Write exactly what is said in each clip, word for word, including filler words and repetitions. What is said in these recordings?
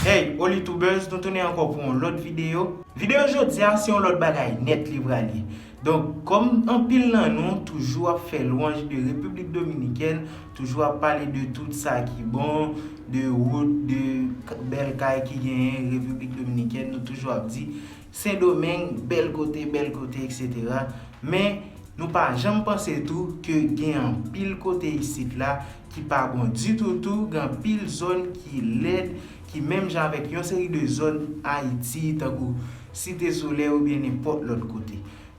Hey, Olitubers, nou tounen ankò pou yon lòt videyo. Videyo jodi a, se yon lòt bagay nèt li pral ye. Donk, kòm anpil nan nou toujou ap fè lwanj de Repiblik Dominikèn, toujou ap pale de tout sa ki bon, de wout, de k-, bèl kay ki genyen Repiblik Dominikèn, nou toujou ap di Sendomeng, bèl kote, bèl kote, etsetera. Men, nou pa janm panse tou ke gen anpil kote isit la ki pa bon ditou tou, gen anpil zòn ki lèd, ki menm jan avèk yon seri de zòn Ayiti, tankou Site Solèy oubyen nenpòt lòt kote.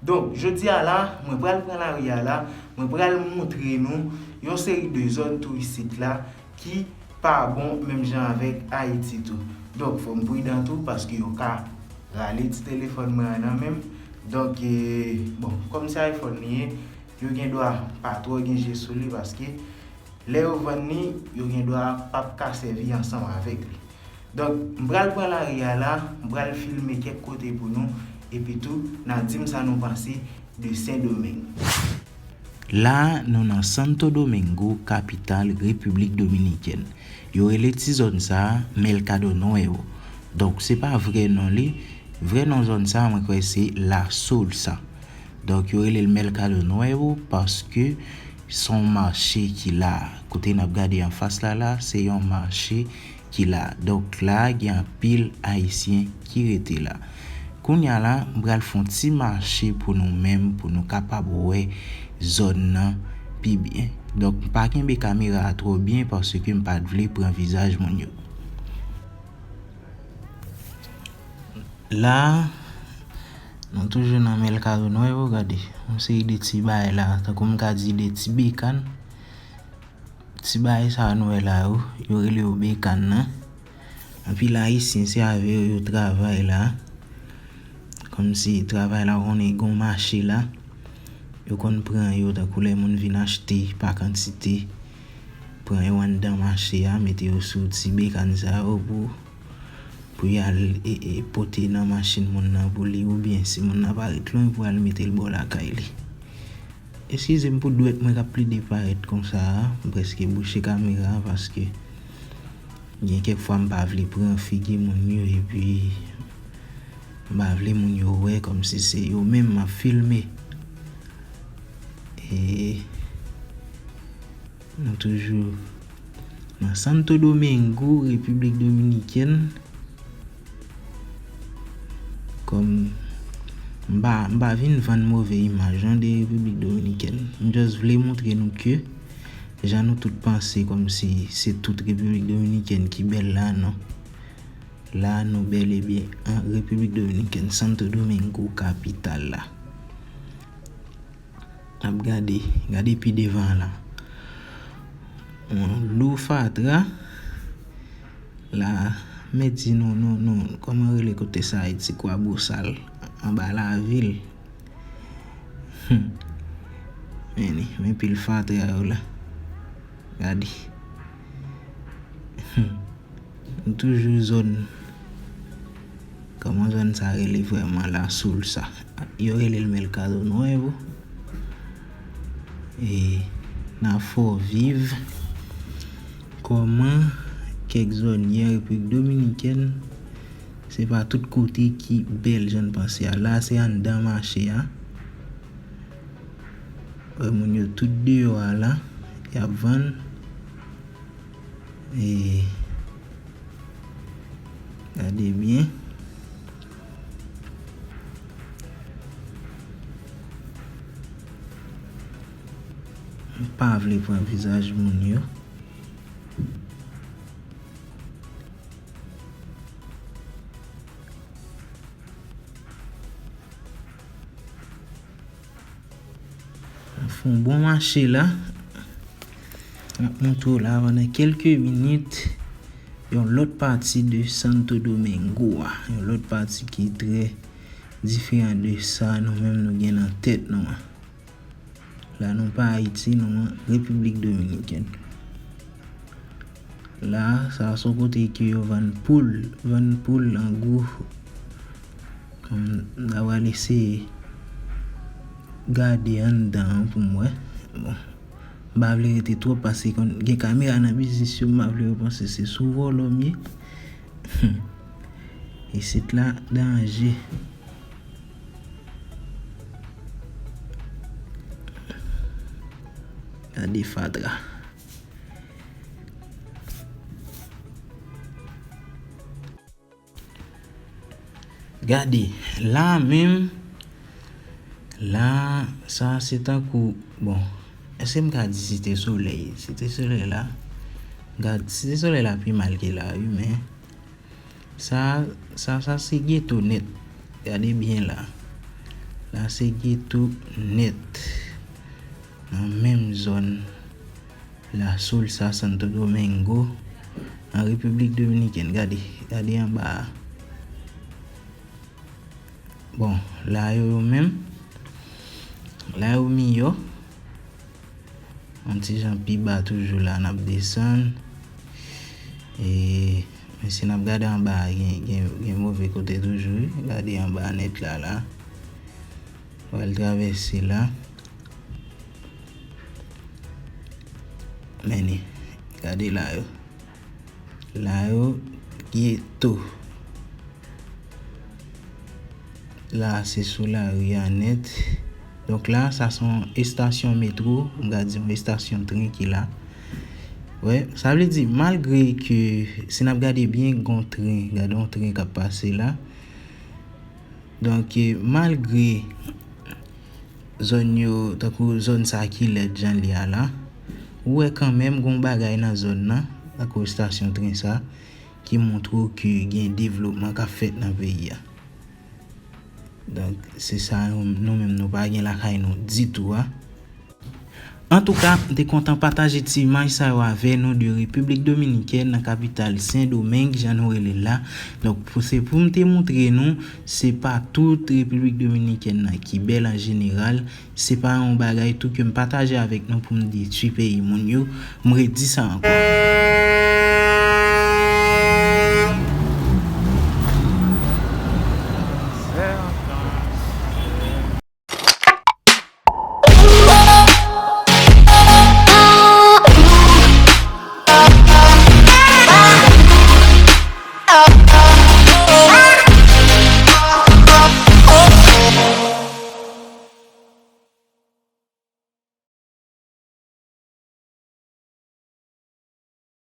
Donk, jodi a la, mwen pral pran lari a la, mwen pral moutre nou yon seri de zòn touristik la ki pa bon menm jan avèk Ayiti tou. Donk, fò m pridan tou, paske yo ka rale ti telefòn mwen an nan men m. Donk, e, bon, kòm se iPhone li ye, yo gen dwa pa twò gen je sou li, paske lè yo vann li, yo gen dwa p ap ka sèvi ansanm avèk li. Donk, m pral pran lari a la, m pral filme kèk kote pou nou, epi tou, n a di m sa nou panse de Sendomeng. La a, nou nan Santo Domingo, kapital Repiblik Dominikèn. Yo rele ti zòn sa a Mercado Nuevo. Donk, se pa vrè non li. Vrè non zòn sa a, mwen kwè se La Solsa. Donk, yo rele l Mercado Nuevo paske se yon mache ki la. Kote n ap gade anfas la la, se yon mache ki la. Donk, la a, gen anpil Ayisyen ki rete la. Kounye a la, m pral fè yon ti mache pou nou menm, pou nou kapab wè zòn nan pi byen. Donk, m pa kenbe kamera a twò byen paske m pa t vle pran vizaj moun yo. La a, nou toujou nan Mercado Nuevo, gade. Yon seri de ti bagay la, tankou m ka di de ti bekàn. Ti bagay sa a nou wè la yo, yo rele yo bekàn nan. Anpil Ayisyen, se avè yo yo travay la. Kòmsi travay la, ou konnen gen yon mache la. Yo konn pran yo tankou lè moun vin achte pa kantite. Pran yo anndan mache a, mete yo sou ti bekàn sa yo pou, pou y al, e, e, pote nan machin moun nan pou li, oubyen si moun nan pa ret lwen, pou al mete l bò lakay li. Eskize m pou dwèt mwen k ap plede parèt konsa a, m prèske bouche kamera a paske gen kèk fwa m pa vle pran figi moun yo epi m pa vle moun yo wè kòmsi se yo menm m ap filme. E nou toujou nan Santo Domingo, Repiblik Dominikèn. Kòm m pa, m pa vin vann move imaj non de Repiblik Dominikèn. M just vle moutre nou ke jan nou tout panse kòmsi se tout Repiblik Dominikèn ki bèl la, non. La nou bèl e byen an Repiblik Dominikèn, Santo Domingo, kapital la. N ap gade, gade pi devan la. Yon lo fatra. La, mèt di nou, nou, nou, kòman rele kote sa a, ti Kwabosal, anba lavil. Hmm. Men, men pil fatra yo la. Gade. Hmm. Nou toujou zòn, kòman zòn sa rele vrèman, La Solsa. Yo rele l Mercado Nuevo. E n a fè w viv kòman kèk zòn ye an Repiblik Dominikèn. Se pa tout kote ki bèl jan n panse a. La, se anndan mache a. Wè moun yo tout deyò a la, y ap vann. E, gade byen. M pa vle pran vizaj moun yo. Fè yon bon mache la. M ap montre w la pandan kèlke minit yon lòt pati de Santo Domingo a. Yon lòt pati ki trè diferan de sa nou menm nou gen nan tèt nou an. La nou pa Ayiti, nou an Repiblik Dominikèn. La, sa a se yon kote ke yo vann poul, vann poul an gwo. M ta pral eseye gade anndan an pou m wè. Bon, m pa vle rete twòp paske konn gen kamera nan biznis yo, m pa vle yo panse se sou vòlò m ye. Isit la danje. Gade fatra. Gade, la menm, la, sa se tankou, bon, èske m ka di Site Solèy? Site Solèy la, gad, Site Solèy la pi mal ke la, wi, men sa, sa, sa se geto nèt. Gade byen la. La se geto nèt. Nan menm zòn La Solsa, Santo Domingo, an Repiblik Dominikèn. Gade, gade anba a. Bon, la yo, yo menm, la yo miyò. Yon ti jan pi ba toujou la, n ap desann. E, men si n ap gade anba a, gen, gen, gen move kote toujou, wi. Gade anba nèt la, la. Pral travèse la. Men ni, gade la yo. La yo, geto. La, se sou lari a nèt. Donk la, sa se yon estasyon metwo, m ka di yon estasyon tren ki la. Wè, sa vle di, malgre ke, si n ap gade byen, gen yon tren, gade yon tren k ap pase la. Donk, eh, malgre zòn yo, tankou zòn sa ki lèd jan li a la, ou wè kanmenm gen yon bagay nan zòn nan, tankou estasyon tren sa, ki montre w ke gen devlopman k ap fèt nan peyi a. Donk, se sa nou, nou menm nou pa gen lakay nou ditou a. Antouka, m te kontan pataje ti imaj sa yo avè nou de Repiblik Dominikèn, nan kapital Sendomeng, jan nou rele l la. Donk, pou, se pou m te montre nou, se pa tout Repiblik Dominikèn nan ki bèl an jeneral. Se pa yon bagay tou ke m pataje avèk nou pou m detwi peyi moun yo. M redi sa ankò.